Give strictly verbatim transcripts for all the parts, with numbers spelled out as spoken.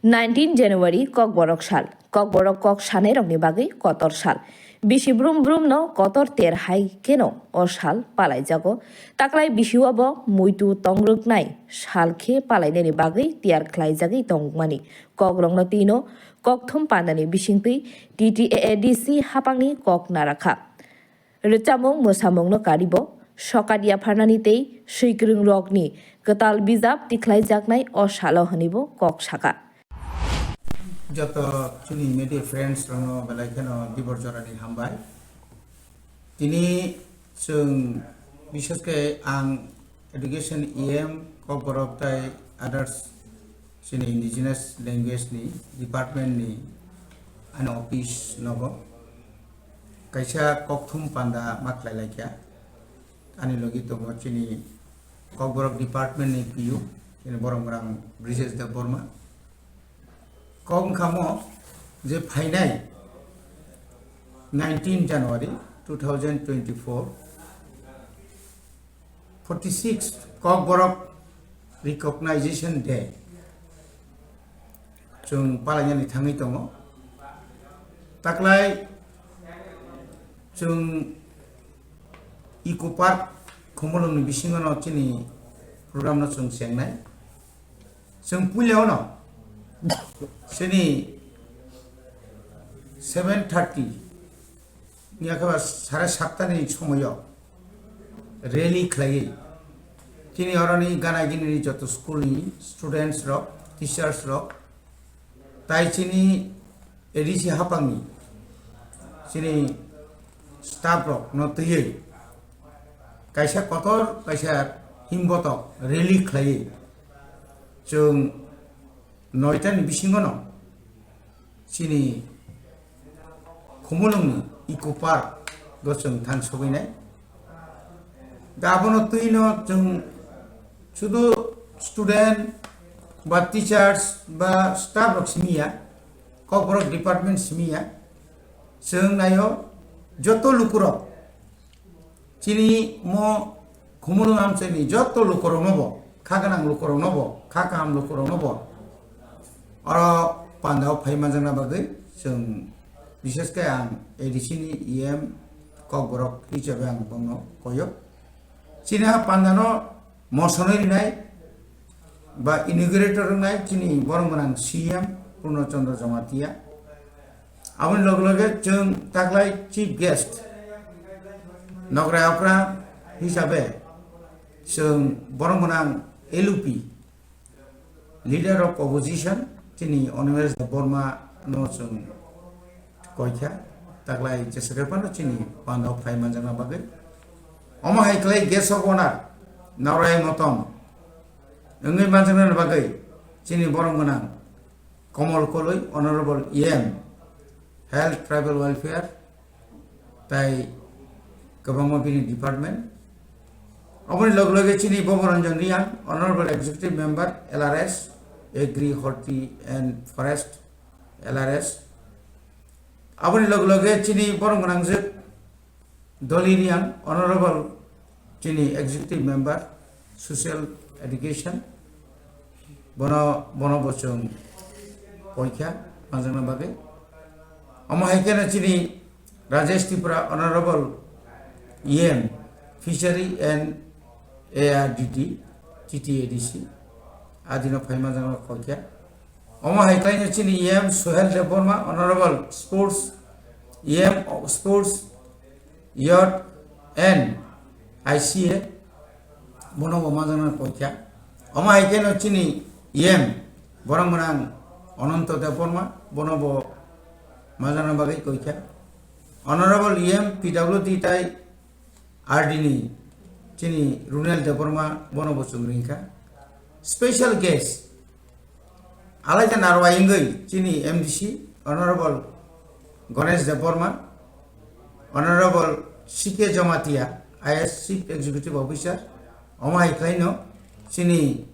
Nineteen January Kokborok sal. Kokborok kok sanairokni bagwi kotor sal. Bisi brum brumno kotor ter hai kheno o sal palaijago. Taklai bisio bo muitu tongrwknai sal khe palainani bagwi tiyar khlaijagwi tongmani. Kokrokno twino kokthum pandani bisingtwi T T A A D C hapangni kok narakha. Rwchapmung mwsamungno karibo sokat yapharnani tei swikwrwngrokni kwtal bijap tikhlaijaknai o salo hwnwibo kok saka. Joto chini media friends rokno belai kheno dibor jorani hambai. Tini chwng, bishesh khe ang Education E M, Kokborok tai others chini indigenous language ni department ni ani office nogo kaisa kokthum panda ma khlai lai kha. Ani logi tongo chini Kokborok department ni P U, chini borok rang Brijesh Debbarma. Kok wngkha mo je phainai nineteen January two thousand twenty-four, forty-six Kokborok Recognition Day chwng palainani thangwi tongo. Taklai chwng Eco Park Khumulwngni bisingono chini program no chwng chengnai. Chwng puila ono chini seven thirty ni akaba sare satta ni somoyo rally khlaiwi chini oroni gana gini joto school ni students rok, teachers rok, tai chini A D C hapangni chini staff rok no twiwi kaisa kotor kaisa himbotok rally khlaiwi chwng noita ni bisingo no chini Khumulwngni Eco Park o chwng thang sogwinai. Da abono twino chwng sudu student ba teachers ba staff rok simi ya, Kokborok department simi ya, chwng naio joto lukurok chini mo Khumulwng amchaini joto lukurokno bo, kha gwnang lukurokno bo, kha kaham lukurokno bo oro pandao phai manjakna bagwi chwng, bishesh khe ang A D C ni E M Kokborok hisabe ang bono koyo. Chini ha pandano mosonwi rinai ba inaugurator wngnai chini borok gwnang C M Purno Chandra Jamatia. Aboni loge loge chwng taklai chief guest nokrai okra hisabe chwng borok gwnang L U P, Leader of Opposition, chini Animesh Debbarma no chwng koikha, taklai jesakhe phano chini pandao phai manjakna bagwi. Omo hai khlai guest of honor Naurai Motom wngwi manjakna bagwi chini borok gwnang Komol Koloi, Honorable E M, Health Tribal Welfare, tai kwbangma bini department. Oboni loge loge chini Boboranjan Riang, Honorable Executive Member, L R S, Agri, Horti and Forest, L R S. Aboni loge loge chini borok gwnangjak Doli Riang, Honorable chini Executive Member, Social Education, bono, bono bo chwng koikha manjakna bagwi. Omo hai kheno chini Rajesh Tripura, Honorable E M, Fishery and A R D D, T T A D C, adino phai manjakna koikha. Omo hai khlaino chini E M Suhel Debbarma, Honorable Sports, E M Sports, Youth and I C A, bono bo manjakna koikha. Omo hai kheno chini E M borok gwnang Ananto Debbarma, bono bo manjakna bagwi koikha. Honorable E M P W D tai R D ni chini Runel Debbarma, bono bo chwng ringkha. Special guest Alaida narwai wngwi chini M D C, Honorable Ganesh Debbarma, Honorable C K Jamatia, I A S Chief Executive Officer, omo hai khlaino chini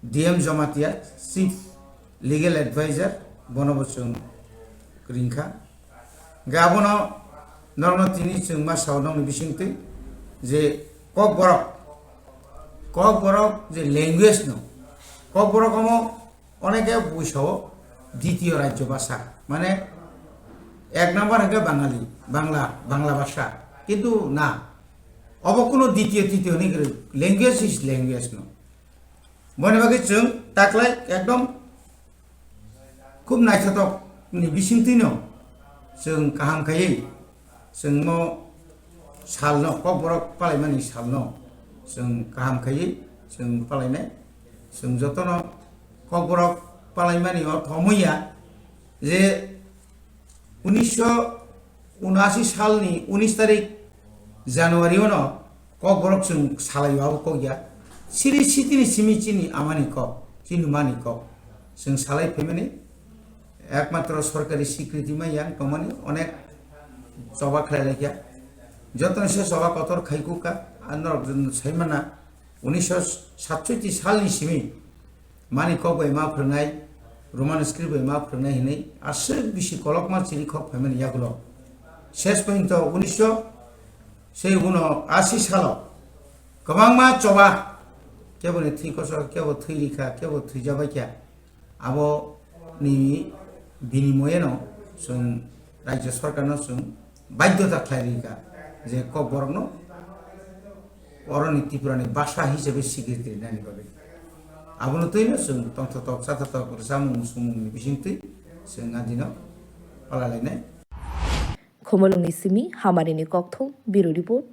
D M Jamatia, Chief Legal Advisor, bono bo chwng ringkha. Hingkhe abono norokno tini chwng ma sao nokni bisingtwi je Kokborok, Kokborok je language no, Kokborok omo oneke bui sao, Ditiyo rajyo bhasha, mane ek number hwnkhe Bangali, Bangla, Bangla bhasha. Kintu na, obo kuno ditiyo, titiyo hwnwi kwrwi, language is language no. Boni bagwi chwng taklai ekdom khub naithotokni bisingtwino chwng kaham khaiwi chwngno salno, Kokborok palaimani salno chwng kaham khaiwi chwng palainai. Chwng jotono Kokborok palaimani ortho omo ya je unisho unashi salni unis tarik January-o no Kokborok chwng salaio abo kok ya. Siri sitini simi chini amani kok, chini mani kok. Chwng salai phaimani ekmatro sorkari sikriti ma yang tongmani onek choba khlai laikha. Jotono se choba kotor khai kuk kha, ang norok saimana unisho satsotti salni simi mani kok bai ma phwrwngnai, Roman script bai ma phwrwngnai hinwi aswk bisi kolokma chini khok phaimani yagulo. Ses pointo unisho sei uno asi salo kwbangma choba, keboni thwi kochor, kebo thwi rikha, kebo thwijabaikha. Aboni binimoyeno chwng rajyo sorkarno chwng baidhota khlai rikha je Kokborokno oroni Tripurani bhasha hisabe sikriti rinani bagwi. Abono twino chwng tongthotok, chathotok, rwchapmung, swngmungni bisingtwi chwng adino palalainai. Khumulwngni simi hamarini kokthum, Bureau Report,